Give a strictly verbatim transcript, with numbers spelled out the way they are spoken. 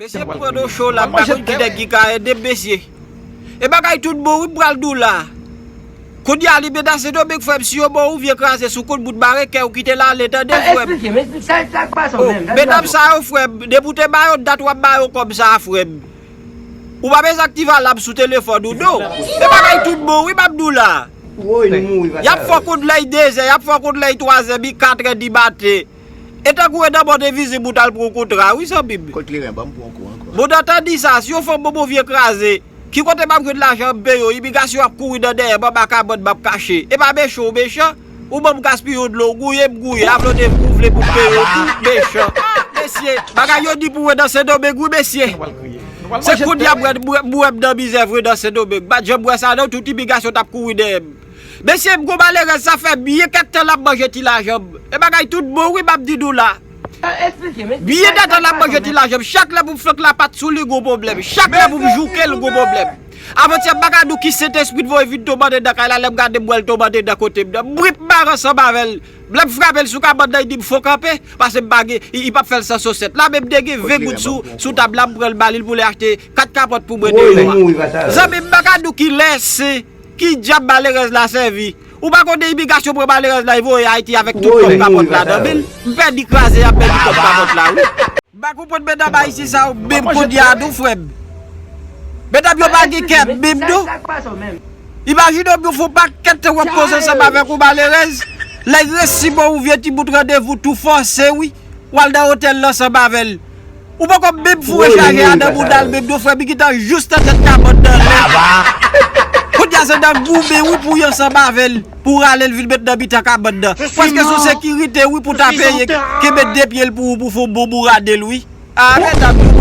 Mesye, m pran do cho la, m pa konn ki nèg ki ka ede m, mesye. E bagay tout bon, wi, m pral di w la. Kounye a, li mete Sendomeng, frè m, si yo ba w vye kraze sou kout bout bare kè w, kite l ale, tande, frè m. Oh, medam sa yo, frè m, depi w te ba yo dat, w ap ba yo kòb sa, frè m. Ou pa bezwen aktive alam sou telefòn ou, non. E bagay tout bon, wi, m ap di w la. Y ap fè w konn lè y dezè, y ap fè w konn lè y twazè, mi katrè di maten. E tankou e nan mòn envizib ou t al pran yon kontra, wi, zanmi m. Kot Liren, ban m pran kou ankò. Bon, nan tan di sa, si yon fanm bon bon vye kraze, ki kote m ap jwenn lajan m peye w? Imigrasyon ap kouri nan dèyè m, anba kabann m ap kache. E pa mechan w mechan. Ou ban m gaspiyon dlo, w gouye m gouye, avle w te ou vle pou m peye w tou, mechan. Mesye, bagay yo di pou wè nan Sendomeng, wi, mesye. Se kounye a m wè m wè m nan mizè vre nan Sendomeng. M pa t janm wè sa, non, tout imigrasyon t ap kouri dèyè m. Mesye, m gon malerèz, sa fè byen kèk tan l ap manje ti lajan m. E bagay tout bon, wi, m ap di nou la. Byen kèk tan l ap manje ti lajan m. Chak lè pou m flank lapat sou li, gon pwoblèm. Chak lè pou m jouke l, gon pwoblèm. Avantyè, m pa ka di w ki Sentespri t voye vin tonbe anndan kay la, lè m gade m wè l tonbe anndan kote m nan. M ri m mare ansanm avè l. Lè m frape l sou kabann nan, li di m fò kanpe, paske m pa gen, li, li p ap fè l san sosèt. La menm, m te gen ven goud sou, sou tab la, m pran l ba li, l pou l achte kat kapòt pou mwen deyò a. Zanmi m, m pa ka di w ki lè se, ki dyab malerèz la sèvi. Ou pa konnen imigrasyon pran malerèz la, li voye Ayiti avèk tout kòb kapòt la nan men l. M pèdi kraze a, m pèdi kòb kapòt la, wi. M pa konprann medam ayisyen sa yo menm kounye a non, frè m. Medam yo pa gen kè menm non. Imajine w, yo fè yon pakèt tan w ap koze ansanm avèk yon malerèz. Lè y resi ba w yon vye ti bout randevou tou fòse, wi. W al nan otèl la ansanm avè l. Ou poko menm foure chaje a nan bouda l menm non, frè m, li gentan jis nan tèt kabann nan lè. Kounye a se nan goumen, wi, pou y ansanm avè l, pou w rale l vin met nan mitan kabann nan. Prèske sou sekirite, wi, pou ta peye, kenbe de pye l pou ou, pou fè yon bon bourade l, wi. A, medam, nou